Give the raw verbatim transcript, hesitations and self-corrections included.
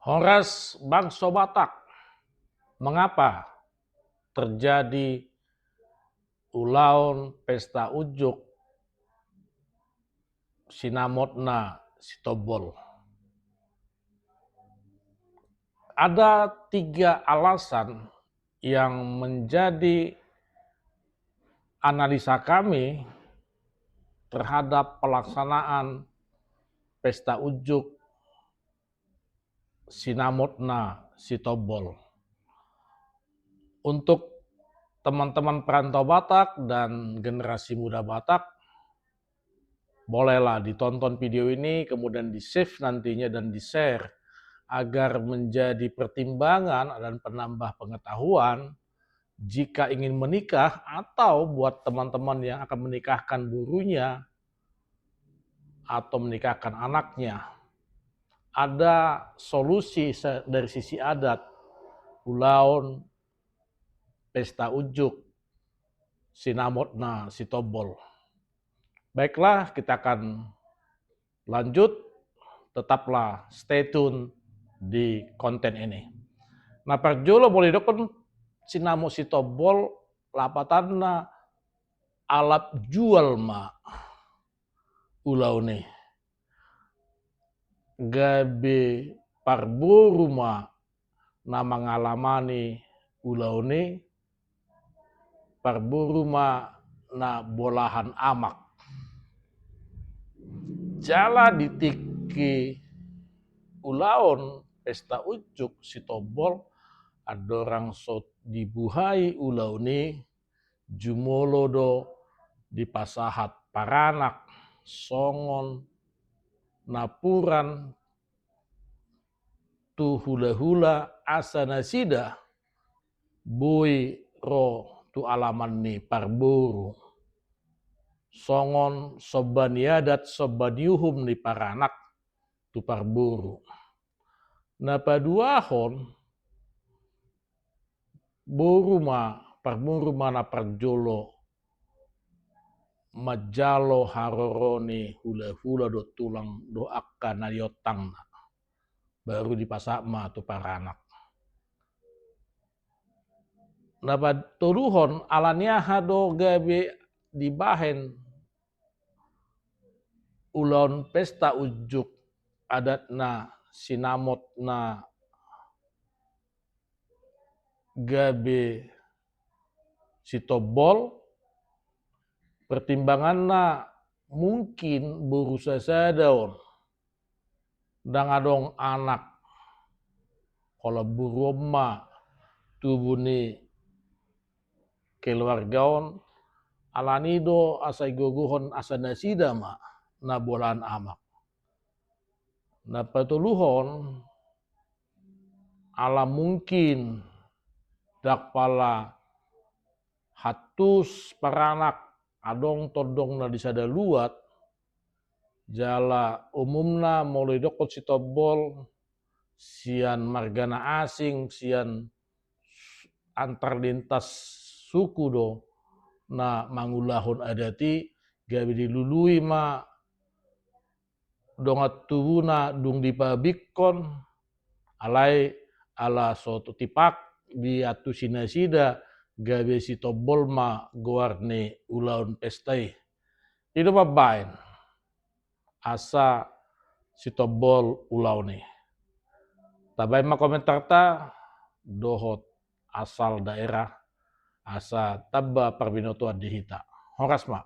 Horas bangso Batak, mengapa terjadi ulaon pesta unjuk sinamotna Sitombol? Ada tiga alasan yang menjadi analisa kami terhadap pelaksanaan pesta unjuk sinamotna Sitombol. Untuk teman-teman perantau Batak dan generasi muda Batak, bolehlah ditonton video ini, kemudian di-save nantinya dan di-share agar menjadi pertimbangan dan penambah pengetahuan jika ingin menikah atau buat teman-teman yang akan menikahkan borunya atau menikahkan anaknya. Ada solusi se-, dari sisi adat, ulaon pesta unjuk sinamotna Sitombol. Baiklah, kita akan lanjut, tetaplah stay tune di konten ini. Na parjolo, molo didokkon sinamot Sitombol, lapatanna alap jual ma ulaon i. Gabe parboru ma na mangalamani ulaon i, parboru ma na bolahan amak. Jala di tingki ulaon pesta unjuk Sitombol, andorang so dibuhai ulaon i, jumolo do dipasahat paranak songon napuran tu hula-hula asa nasida boi ro tu alaman ni parboru. Songon somba ni adat, somba ni uhum ni paranak tu parboru. Na paduahon, boru ma, parboru ma na parjolo manjalo haroro ni hula-hula dohot tulang dohot angka na niontangna, baru dipasahat ma tu paranak. Na patoluhon, ala ni aha do gabe dibahen ulaon pesta unjuk adatna sinamotna gabe Sitombol? Pertimbanganna mungkin boru sasada on, ndang adong anak. Holan boru on ma tubu ni keluarga on, ala ni do asa digogohon asa nasida ma na bolahan amak. Na patoluhon, ala mungkin ndang pala hantus paranak, adong tondong na di sada luat, jala umumna molo didokkon Sitombol, sian marga na asing, sian antar lintas suku do na mangulahon adat i, gabe dilului ma dongan tubuna dung dipaabingkon, alai ala so tipak diantusi nasida, gabe Sitombol ma goar ni ulaon pesta i. I do mambahen asa Sitombol ulaon i. Tabahen ma komentarta dohot asal daerah, asa tamba parbinotoan di hita. Horas ma.